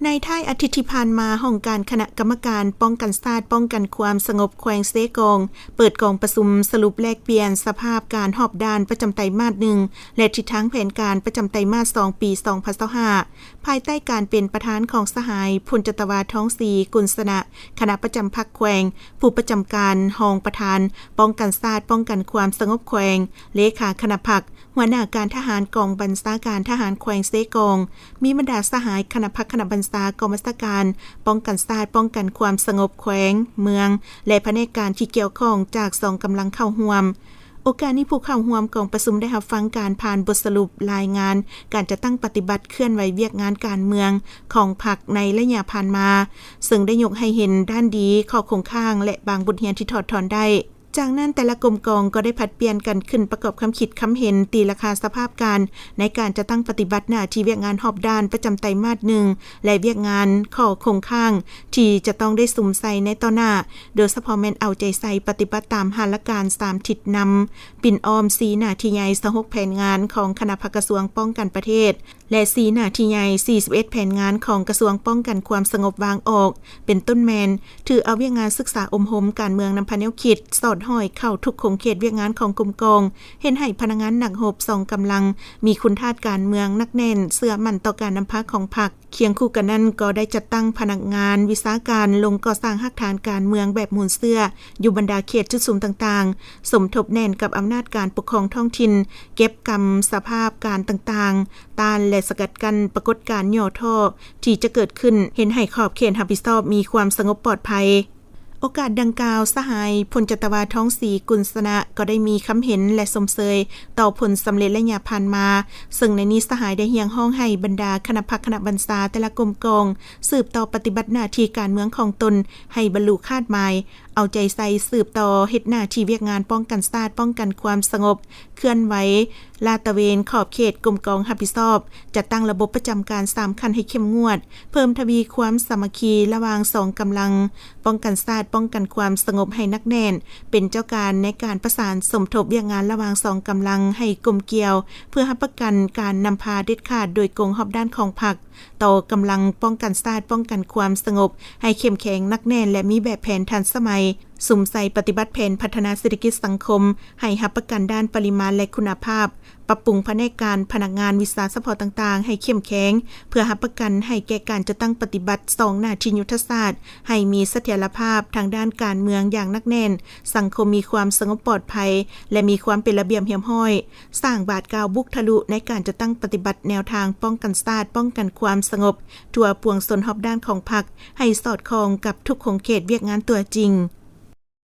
ໃນທ້າຍອາທິດທີ່ຜ່ານມາ, ຫ້ອງການຄະນະກຳມະການປ້ອງກັນຊາດ, ປ້ອງກັນຄວາມສະຫງົບແຂວງເຊກອງ ເປີດກອງປະຊຸມສະຫຼຸບແລກປ່ຽນສະພາບການຮອບດ້ານປະຈຳໄຕມາດໜຶ່ງ ແລະ ທິດທາງແຜນການປະຈຳໄຕມາດສອງ ປີສອງພັນຊາວຫ້າ ພາຍໃຕ້ການເປັນປະທານຂອງສະຫາຍ ພົນຈັດຕະວາ ທອງສີ ກຸນຊະນະ, ຄະນະປະຈຳພັກແຂວງ, ຜູ້ປະຈຳການ, ຮອງປະທານປ້ອງກັນຊາດ, ປ້ອງກັນຄວາມສະຫງົບແຂວງ, ເລຂາຄະນະພັກ, ຫົວໜ້າການທະຫານກອງບັນຊາການທະຫານແຂວງເຊກອງ, ມີບັນດາສະຫາຍຄະນະພັກຄະນະບັນຊາກອງບັນຊາການປ້ອງກັນຊາດ, ປ້ອງກັນຄວາມສະຫງົບແຂວງ, ເມືອງ ແລະ ພະແນກການທີ່ກ່ຽວຂ້ອງຈາກສອງກຳລັງເຂົ້າຮ່ວມ. ໂອກາດນີ້, ຜູ້ເຂົ້າຮ່ວມກອງປະຊຸມໄດ້ຮັບຟັງການຜ່ານບົດສະຫຼຸບລາຍງານການຈັດຕັ້ງປະຕິບັດເຄື່ອນໄຫວວຽກງານການເມືອງຂອງພັກໃນໄລຍະຜ່ານມາ, ເຊິ່ງໄດ້ຍົກໃຫ້ເຫັນດ້ານດີ, ຂໍ້ຄົງຄ້າງ ແລະ ບາງບົດຮຽນທີ່ຖອດຖອນໄດ້. ຈາກນັ້ນ, ແຕ່ລະກົມກອງກໍໄດ້ຜັດປ່ຽນກັນຂຶ້ນປະກອບຄຳຄິດຄຳເຫັນ, ຕີລາຄາສະພາບການໃນການຈັດຕັ້ງປະຕິບັດໜ້າທີ່ວຽກງານຮອບດ້ານປະຈຳໄຕມາດໜຶ່ງ ແລະ ວຽກງານຂໍ້ຄົງຄ້າງທີ່ຈະຕ້ອງໄດ້ສຸມໃສ່ໃນຕໍ່ໜ້າ, ໂດຍສະເພາະແມ່ນເອົາໃຈໃສ່ປະຕິບັດຕາມຫ້າຫຼັກການສາມທິດນຳ, ປິ່ນອ້ອມສີ່ໜ້າທີ່ໃຫຍ່ ຊາວຫົກແຜນງານຂອງຄະນະພັກກະຊວງປ້ອງກັນປະເທດ ແລະ ສີ່ໜ້າທີ່ໃຫຍ່ ສີ່ສິບເອັດແຜນງານຂອງກະຊວງປ້ອງກັນຄວາມສະຫງົບວາງອອກ, ເປັນຕົ້ນແມ່ນ ຖືເອົາວຽກງານສຶກສາອົບຮົມການເມືອງນຳພາແນວຄິດສອດຫ້ອຍເຂົ້າທຸກຂົງເຂດວຽກງານຂອງກົມກອງ, ເຮັດໃຫ້ພະນັກງານນັກຮົບສອງກຳລັງມີຄຸນທາດການເມືອງໜັກແໜ້ນ, ເຊື່ອໝັ້ນຕໍ່ການນຳພາຂອງພັກ. ຄຽງຄູ່ກັນນັ້ນ, ກໍໄດ້ຈັດຕັ້ງພະນັກງານວິຊາການລົງກໍ່ສ້າງຮາກຖານການເມືອງແບບມູນເຊື້ອ ຢູ່ບັນດາເຂດຈຸດສຸມຕ່າງໆ, ສົມທົບແໜ້ນກັບອຳນາດການປົກຄອງທ້ອງຖິ່ນ, ເກັບກຳສະພາບການຕ່າງໆ, ຕ້ານ ແລະ ສະກັດກັ້ນປາກົດການຫຍໍ້ທໍ້ທີ່ຈະເກີດຂຶ້ນ, ເຮັດໃຫ້ຂອບເຂດຮັບຜິດຊອບມີຄວາມສະຫງົບປອດໄພ. ໂອກາດດັ່ງກ່າວ, ສະຫາຍ ພົນຈັດຕະວາ ທອງສີ ກຸນຊະນະ ກໍໄດ້ມີຄຳເຫັນ ແລະ ຊົມເຊີຍຕໍ່ຜົນສຳເລັດໄລຍະຜ່ານມາ, ເຊິ່ງໃນນີ້ສະຫາຍໄດ້ຮຽກຮ້ອງໃຫ້ບັນດາຄະນະພັກຄະນະບັນຊາແຕ່ລະກົມກອງ ສືບຕໍ່ປະຕິບັດໜ້າທີ່ການເມືອງຂອງຕົນໃຫ້ບັນລຸຄາດໝາຍ, ເອົາໃຈໃສ່ສືບຕໍ່ເຮັດໜ້າທີ່ວຽກງານປ້ອງກັນຊາດ, ປ້ອງກັນຄວາມສະຫງົບ, ເຄື່ອນໄຫວລາດຕະເວນຂອບເຂດກົມກອງຮັບຜິດຊອບ, ຈັດຕັ້ງລະບົບປະຈຳການສາມຂັ້ນໃຫ້ເຂັ້ມງວດ, ເພີ່ມທະວີຄວາມສາມັກຄີລະຫວ່າງສອງກຳລັງປ້ອງກັນຊາດ, ປ້ອງກັນຄວາມສະຫງົບໃຫ້ໜັກແໜ້ນ, ເປັນເຈົ້າການໃນການປະສານສົມທົບວຽກງານລະຫວ່າງສອງກຳລັງໃຫ້ກົມກ່ຽວ, ເພື່ອຮັບປະກັນການນຳພາເດັດຂາດໂດຍກົງຮອບດ້ານຂອງພັກ ຕໍ່ກຳລັງປ້ອງກັນຊາດ, ປ້ອງກັນຄວາມສະຫງົບໃຫ້ເຂັ້ມແຂງໜັກແໜ້ນ ແລະ ມີແບບແຜນທັນສະໄໝ, ສຸມໃສ່ປະຕິບັດແຜນພັດທະນາເສດຖະກິດສັງຄົມໃຫ້ຮັບປະກັນດ້ານປະລິມານ ແລະ ຄຸນນະພາບ, ປັບປຸງພະແນກການ, ພະນັກງານ, ວິຊາສະເພາະຕ່າງໆໃຫ້ເຂັ້ມແຂງ, ເພື່ອຮັບປະກັນໃຫ້ແກ່ການຈັດຕັ້ງປະຕິບັດສອງໜ້າທີ່ຍຸດທະສາດ ໃຫ້ມີສະຖຽນລະພາບທາງດ້ານການເມືອງຢ່າງໜັກແໜ້ນ, ສັງຄົມມີຄວາມສະຫງົບປອດໄພ ແລະ ມີຄວາມເປັນລະບຽບຮຽບຮ້ອຍ, ສ້າງບາດກ້າວບຸກທະລຸໃນການຈັດຕັ້ງປະຕິບັດແນວທາງປ້ອງກັນຊາດ, ປ້ອງກັນຄວາມສະຫງົບທົ່ວປວງຊົນຮອບດ້ານຂອງພັກ ໃຫ້ສອດຄ່ອງກັບທຸກຂົງເຂດວຽກງານຕົວຈິງ.